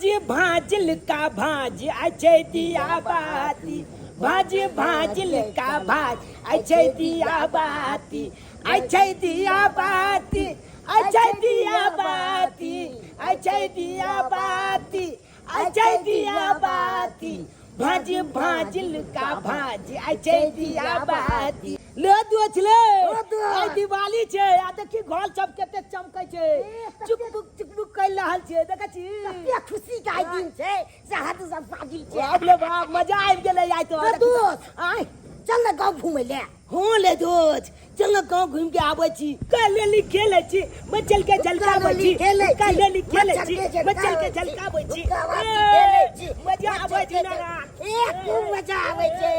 भाज भाजल का भाज आइ दिया बाती, भाज भाजल का भाज आइ दिया बाती, आइ दिया बाती, आइ दिया बाती, आइ दिया बाती, आइ दिया बाती, भाज भाजल का भाज आइ दिया बाती। ले दोछ ले, आइ दिवाली छै आ देखी घर सब कते चमकै छै, चुकमुक चुकमुक कर रहल छै, देखै छी कते खुशी के आइ दिन छै से हद से फाजिल छै। बाप रे बाप, मजा आबि गेलै आइ तो। ले दोस्त, आइ चल ने गाँव घूमै ले। हँ ले दोस्त, चल ने गाँव घूम के आबै छी। कलेली खेलै छी, मचल के झलकाबै छी, कलेली खेलै छी, मचल के झलकाबै छी, मजा आबै छै ना? ए खूब मजा आबै छै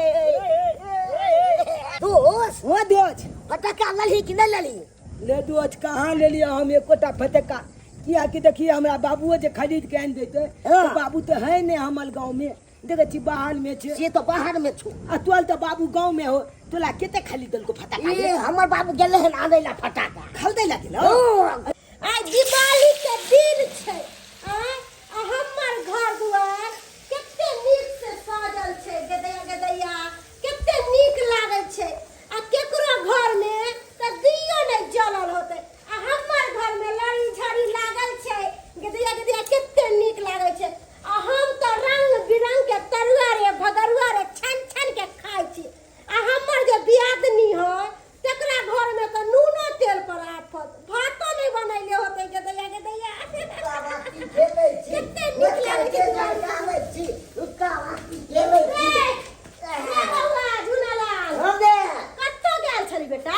दोस्त। हँ दोस्त, फटक्का ललही कि नहि ललही? ले दोस्त, कहाँ लेलियै हम एकोटा फटक्का? कियाकि देखिए हमरा बाबुओ जे खरीद के आनि देतै तऽ बाबू तऽ है नहि हमर गाँव में, देखै छी बाहर में छै। से तऽ बाहर में छौ आ तोल तऽ बाबू गाँव में हो, तोला कते खरीद देलको फटाका? ए हमर बाबू गेलै हन आनै ला फटाका। खरीदै ला गेलौ? हँ। आइ दिवाली के दिन छै आ हमर घर दुआर कते नीक से सजल छै, गदैया गदैया कते नीक लागै छै। आ केकरो घर में तऽ दियो नहि जलल होतै आ हमर घर में लड़ी झड़ी लागल छै, गदैया गदैया कते नीक लागै छै। आ हम तऽ रंग बिरंग के तरुआ रे भगरुआ रे छानि छानि के खाइ छी आ हमर जे दियादनी है तकरा घर में तऽ नूनो तेल पर आफत, भातो नहि बनैले होतै। गदैया गदैया कते नीक लागै छै दिवाली। रे बौआ झुनालाल, कतऽ गेल छली बेटा?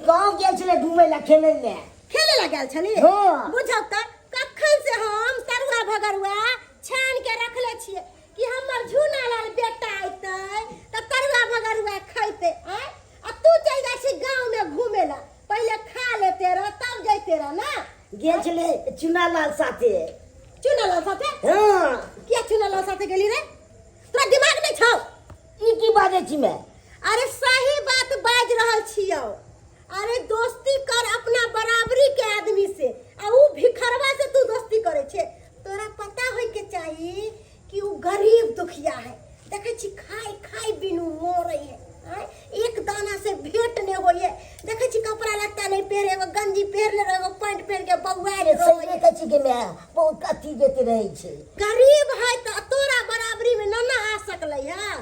गाँव गेल छलै घूमै ला, खेलै ले। खेले ला गेल छली? हँ। बुझौ तऽ कखन से हम तरुआ भगरुआ छानि के रखले छियै कि हमर झुनालाल बेटा अयतै तऽ तरुआ भगरुआ खैतै। आँय, आ तू चलि जाइ छी गाँव में घूमे ला, पहिले खा लेते रह तब जैते रह ना। गेल छलै चुनालाल साथे। चुनालाल साथे? हँ। किया चुनालाल साथे गेली रे? तोरा दिमाग नहीं छौ? ई की बाजै छी मैं? अरे सही बात बाज रहल छियौ। अरे दोस्ती कर अपना बराबरी के आदमी से, आ ऊ भिखरवा से तू दोस्ती करे छे। तोरा पता होय के चाही कि ऊ गरीब दुखिया है, देखै छी खाय खाय बिनु मरे है। आँय, एक दाना से भेंट नहीं होय है, देखै छी कपड़ा लत्ता नहीं पहिरे, एगो गंजी पहिरले रहे, एगो पैंट पहिर के बौआयल अरे रहै सही है। कहै छी कि मैं बहुत अथी जेते रहै छै। गरीब है तऽ तोरा बराबरी में न ना आ सकलै है।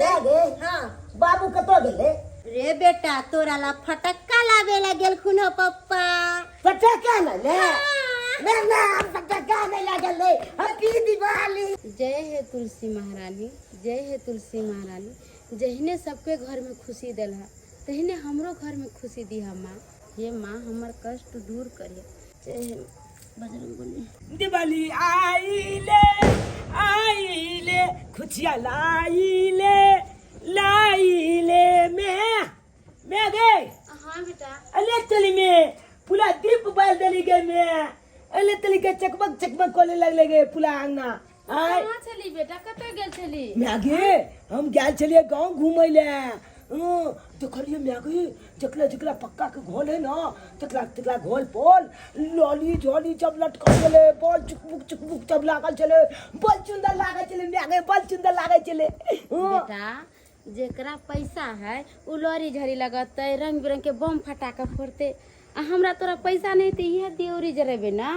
नहि गे। हाँ। बाबू कतऽ गेलै? रे बेटा, तोरा ला फटक्का लाबे ला गेलखुन हो पप्पा। फटक्का ने ले? हाँ। ना ना, हम फटक्का नहीं लागल रे। हैप्पी दिवाली। जय हे तुलसी महारानी, जय हे तुलसी महारानी। जहिने सबके घरमे खुशी देलह तहिने हमरो घरमे खुशी दिह माँ। हे माँ, हमर कष्ट दूर करिह। जय हे बजरंगबली। दिवाली आइले आइले खुशियाँ लाइले लाइले। मैं गए। हाँ बेटा। अले चली में पूरा दीप बाल दली गए में, अले तली के चकमक चकमक कोले लगले गए पूरा आंगना। आय कहाँ छली बेटा, कतऽ गेल छली? मैगे, हम गेल छलियै गाँव घूमै ले। देखलियै मैगे, जकरा जकरा पक्का के घोल है ना तकरा तकरा घोल पोल लॉली झोली जब लटकल छलै, बल चुकमुक चुकमुक जब लागल छलै, बल सुंदर लागल छलै मैगे, बल सुंदर लागल छलै। बेटा, जेकरा पैसा है उ लड़ी झड़ी लगतै, रंग बिरंग के बम फटाका फोड़तै, आ हमरा तोरा पैसा नहीं तऽ इहे दियौरी जरेबै ना।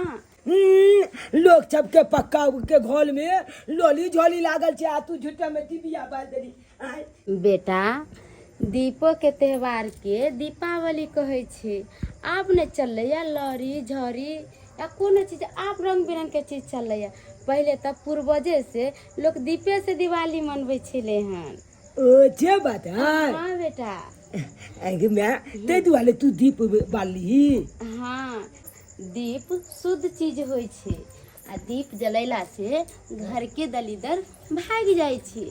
लोक सबके पक्का के घोल में लोली झोली लागल छै आ तू झूठा में डिबिया बाल देली। आय। बेटा, दीपो के त्योहार के दीपावली कहै छै। आब नहि चललैया लड़ी झड़ी या कोनो चीज, आब रंग बिरंग के चीज चललैया। पहिले तऽ पूर्वजे से लोक दीपे से दिवाली मनबै छलै हन। ओ जे बात है। हाँ बेटा। आगे मैं ते दुआरे तू दीप बाली। हाँ, दीप शुद्ध चीज होइ छै आ दीप जलैला से घर के दलिदर भागि जाइ छै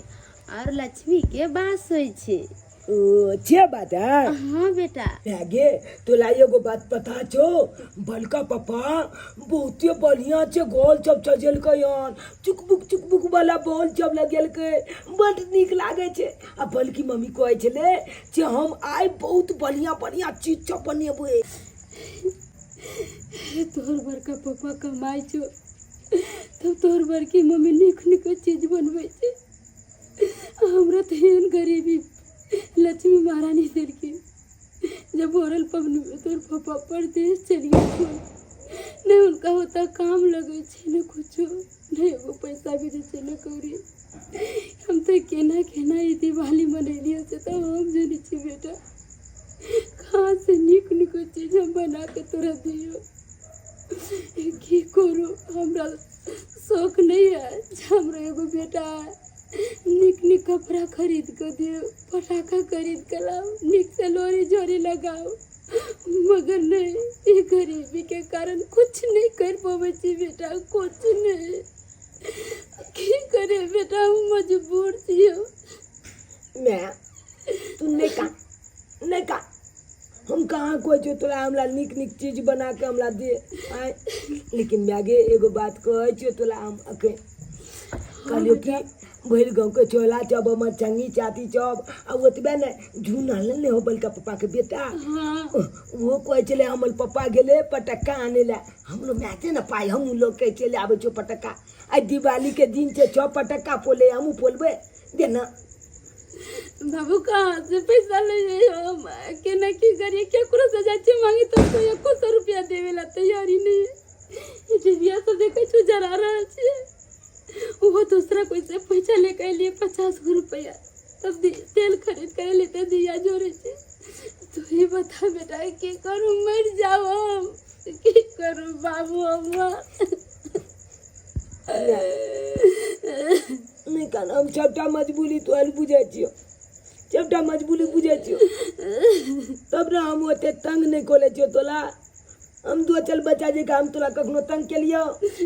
और लक्ष्मी के वास होइ छै। ओ जे बात है। हाँ बेटा। आगे तोला एगो बात पता छौ? बड़का पापा बहुते बढ़िया छै, गोल सब सजेलकै हन, चुकबुक चुकबुक वाला बॉल सब लगेलकै, बड नीक लागै छै। आ बल्कि मम्मी कहै छलै जे हम आइ बहुत बढ़िया बढ़िया चीज सब बनेबै। तोहर बड़का पापा कमाइ छौ तब तोहर बड़की मम्मी नीक नीक चीज बनबै छै। हमरा तऽ एहन गरीबी लक्ष्मी महारानी देलखिन जब भरल पबनीमे तोहर पापा परदेश चलि गेलखुन, नहि हुनका ओतऽ काम लगै छै नहि कुछो, नहि एगो पैसा भेजै छै नहि कौड़ी। हम तऽ केना केना ई दिवाली मनेलियै से तऽ हम जनै छी बेटा। कहाँ से नीक नीक चीज हम बना कऽ तोरा दियौ? की करू, हमरा शौक नहि है जे हमरा एगो बेटा है, नीक नीक कपड़ा खरीद कऽ दियौ, पटाखा खरीद कऽ लाउ, नीकसँ लोरी झोरी लगाउ, मगर नहि, ई गरीबीके कारण कुछ नहि करि पबै छी बेटा, कुछ नहि। की करे बेटा, हम मजबूर छियौ। माय, तू नहि कान, नहि कान। हम कहाँ कहै छियौ तोरा हमरा नीक नीक चीज बना कऽ हमरा दे आँय। लेकिन माय गे, एगो बात कहै छियौ तोरा हम अखन। कहलियौ कि भरि गाँवके चोला चब, हमर चंगी चाची चब, आ ओतबे नहि, झूना ने हो बलका पप्पाके बेटा, ओहो कहै छलै हमर पप्पा गेलै पटक्का आनै लए, हमरो माय छै ने पाइ, हमहूँ लऽ के चलि आबै छियौ पटक्का। आइ दिवालीके दिन छै, छओ पटक्का फोले, हमहूँ फोलबै, दे ने। बाबू, कहाँ से पैसा ले जइयो हम? केना की करिए? केकरो से जाइ छियै मांगे तऽ कोइ एको सौ रुपया देवे ला तैयारी नहीं है। डिबिया सब देखै छौ जरा रहल छियै, ओहो दूसरा कोई से पैसा लेके अयलियै 50 गो रुपया, तब तेल खरीद कर लेते दिया जोड़े छै। तू ही बता बेटा, की करू? मरि जाओ हम, की करू बाबू हम? नहि कान, हम सबटा मजबूरी तोहर बुझै छियौ, सबटा मजबूरी बुझै छियौ, तब ने हम ओते तंग नहि कऽ लै छियौ तोला। हम दो चल बच्चा जेका हम तोरा कखनो तंग केलियौ?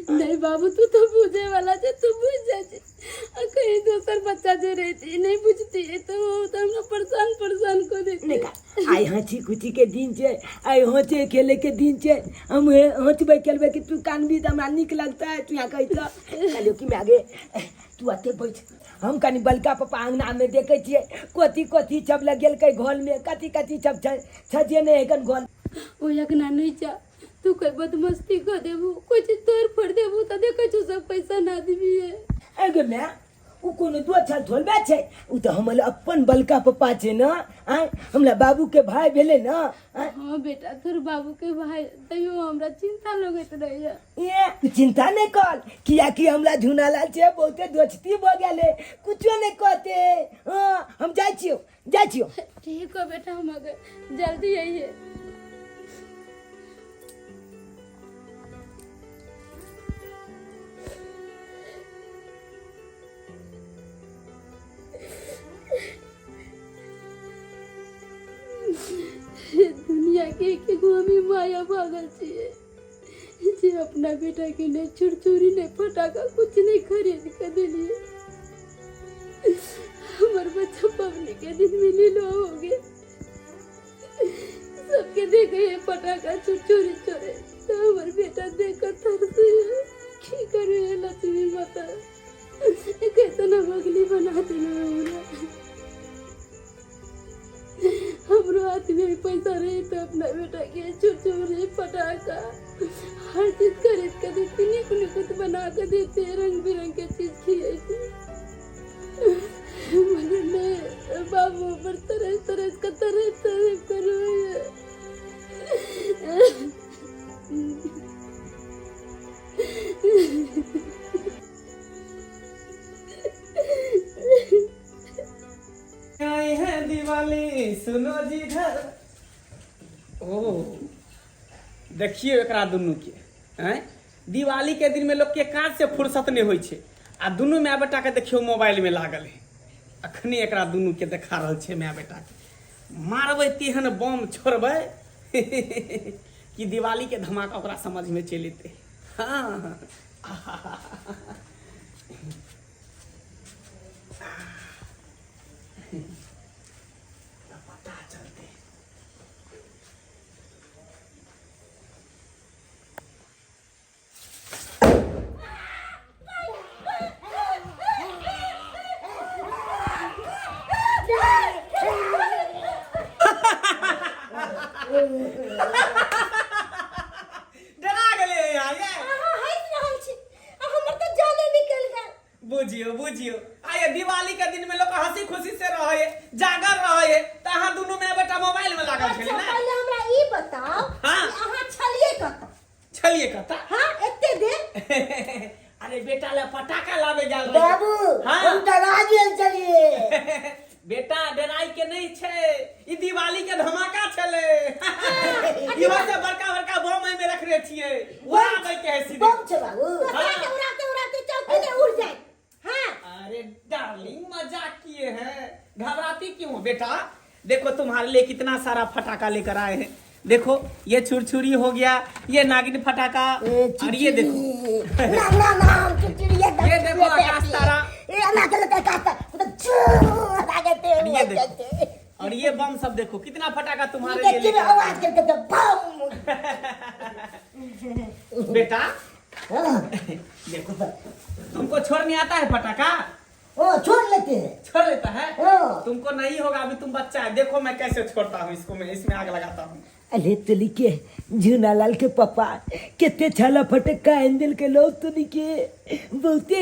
नहीं बाबू, तू तो बुझे वाला छे, तू बुझ जाइ छै। आ कहीं दोसर बच्चा जे रहती, नहीं बुझती तो वो तो हमरा परेशान परेशान कर देती। नहि कान, आइ हँसी खुशी के दिन छै, आइ हँचे खेले के दिन छै। हम हँसबै खेलबै कि तू कानबी तऽ हमरा नीक लगतै? तू यहाँ कहै तऽ कहलियौ कि माय गे, तू एते बैठ, हम कनि बलका पप्पा अङ्गनामे देखै छियै कथी कथी सब लगेलकै घरमे, कथी कथी सब छै, सजेने है कन घर। ओ अगना नहीं जा तू, कोई बदमस्ती कर देबू, कोई चीज तोड़ फोड़ देबू तऽ देखै छौ सब पैसा ना देबी। एगो माय, ओ कोनो दोसर थोड़बे छै, ओ तऽ हमर अपन बलका पप्पा छै ने। आँय, हमरा बाबूके भाय भेलै ने। आँय? हाँ बेटा, तोर बाबू के भाई, तैयो हमरा चिंता लगैत रहैया। ए, तू चिंता नहि कर, कियाकि हमरा झुनालाल छै बहुते दोस्ती भऽ गेलै, कुछो नहि कहते। हाँ, हम जाइ छियौ, जाइ छियौ। ठीक हो बेटा, हम अगर जल्दी आइए। दुनिया के एक एगो हमी माया भागल छियै जे अपना बेटा के नहि चुरचुरी, नहि फटाका, कुछ नहीं खरीद के देलिए। हमर बच्चा पबनी के दिन में लीलो हो गए। सबके देखे ये पटाखा चुरचुरी चोरे तो हमर बेटा देख कर तरसे। की करू ये लक्ष्मी माता, कैसन हम अगली बना देना हमरा। हमरो हाथ में पैसा रही तो अपना बेटा के चुरचुरी पटाखा हर चीज खरीद के देती, नीक निकुत बना के देते, रंग बिरंग के चीज खिएते, मगर नहीं बाबू पर तरस तरस का तरस तरस करो। आई है दिवाली, सुनो जी घर। ओ देखियौ एकरा दुनूके। आँय, दिवाली के दिन में लोग के काज से फुर्सत नहीं होइ छै आ दुनू माय बेटा के देखियौ मोबाइल में लागल है। अखने एकरा दुनू के देखा रहल छै माय बेटा के। मारबै तेहन बम छोड़बै कि दिवाली के धमाका ओकरा समझ में चलि एतै। हाँ, पता चलते। डरा गेलै यार ये। अहाँ हँसि रहल बुझियो बुझियो, आये दिवाली के दिन में लोग हंसी खुशी से रहे, जागर रहे, त अहाँ दुनू में बेटा मोबाइल में लागल अच्छा छली ना। पहिले हमरा ई बताओ हाँ। कि अहाँ छलिए कतऽ? छलिए कतऽ? हाँ एते देर। अरे बेटा ला पटाखा लावे गेल रहियै। बाबू हाँ। हम डरा गेल छलिए। बेटा डराई के नहीं छे, ई दिवाली के धमाका छले। इहो से बड़का बड़का बम एमे रखने छियै, उड़ाबै के है सीधे। बम छे बाबू। दोसरा के उड़ाते उड़ाते चौकी ले उड़ जाए। हाँ। अरे डार्लिंग मजाक किए हैं, घबराती क्यों हो बेटा? देखो तुम्हारे लिए कितना सारा फटाका लेकर आए हैं। देखो ये छुरछुरी हो गया, ये नागिन फटाका, और ये देखो ना ना ना, हम छुरछुरी ये ये देखो आकाश तारा। ये ना चलता आकाश तारा तो चू लागते। और ये देखो, और ये बम सब देखो कितना फटाका तुम्हारे लिए देखिए लेकर आए। आवाज करके तो बम। बेटा हाँ। देखो तुमको छोड़ने आता है फटाका? ओ छोड़ लेते हैं। छोड़ लेता है? हाँ। तुमको नहीं होगा, अभी तुम बच्चा है। देखो मैं कैसे छोड़ता हूँ इसको, मैं इसमें आग लगाता हूँ। अरे तुली के झूनालाल के पापा कितने छाला फटक्का आइन के लोग तुली के बहुते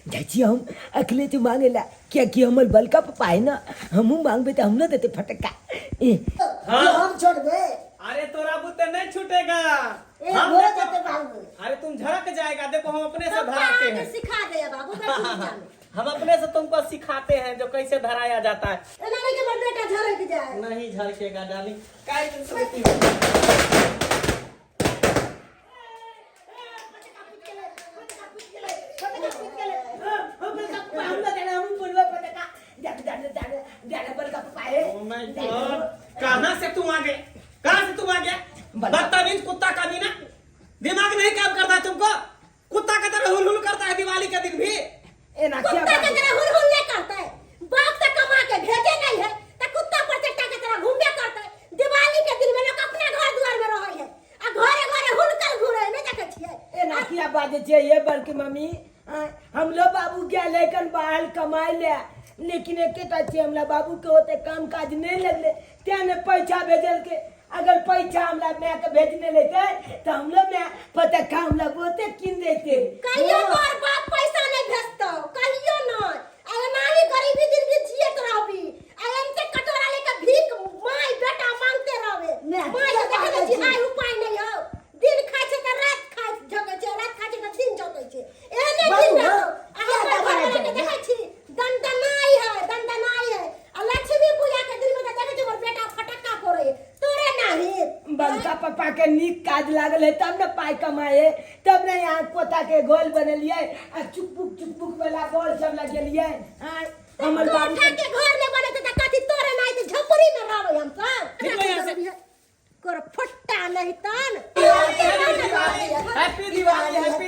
जाइ छी हम अखले जो मांगेला, क्या कि हमर बलका पापा है ना, हमहू मांगबे तो हम ना देते फटक्का। ए, हाँ। हम छोड़ दे। अरे तोरा बुते नहीं छूटेगा। ए, हम हो देखो- जाते बाबू। अरे तुम झड़क जाएगा, देखो हम अपने से पप्पा धराते अहाँके हैं। सिखा दे बाबू, बैठू नीचा में। हम अपने से तुमको सिखाते हैं जो कैसे धराया जाता है। एना नहीं कि हमर बेटा झड़क जाए। नहीं झड़केगा डार्लिंग, काहे तुम सोचती हो? Oh my God! कहाँ से तुम आ गए? कहाँ से तुम आ गया? बदतमीज कुत्ता का भी ना दिमाग नहीं काम करता है तुमको। कुत्ता का तरह हुल हुल करता है दिवाली के दिन भी। एना क्या कुत्ता के तरह हुल हुल नहीं करता है, बाप से कमा के भेजे नहीं है तो कुत्ता पर चट्टा के तरह घूमबे करता है। दिवाली के दिन में लोग अपना घर द्वार में रहे है आ घरे घरे हुलकल घूरे है, नहीं देखे छियै? एना किया बाजै छियै ये बड़की मम्मी? हाँ, हमलो बाबू गया लेकिन बाहर कमाए ले, लेकिन एकेटा छै हमरा बाबू के होते काम काज नहीं लगले, तें ने पैसा भेजल के। अगर पैसा हमरा माय के भेजने लेते तो हमलो माय पटक्का हमरा बहुते कीन देते। कहियो तोहर बाप पैसा नहीं भेजतौ, कहियो नहीं। आ एनाही गरीबी जिंदगी जियत रहबी, आ एनते कटोरा लेके भीख माय बेटा मांगते रहबे। माय, माय के देखै नै छी, माय। आइ उपाय नहीं हौ। दिन खाइ छै तऽ रात खाइ झकै छै, रात खाइ छै तऽ दिन झकै छै। एहने बाबू, दिन रहतौ। हँ, आ हमर क्या घरवाला के बात है? देखै छी, दनदनाइ है, दनदनाइ है। आ लक्ष्मी पूजा के दिन में तऽ देखै छी हमर बेटा फटक्का फोड़ै है। तोरे नाही। बड़का पापा के नीक काज लागल है तब ने पाइ कमाए, तब ने यहाँ पोता के गोल बनेलियै आ चुकपुक चुकपुक वाला बॉल सब लगेलियै। आँय, हमर बाबू कोठा के घर ने बनेतै तऽ कथी तोरे नाही तऽ झोपड़ी में रहबै हम सब। निकलो यहाँ से। कर फट्टा नहीं तन। Happy Diwali, happy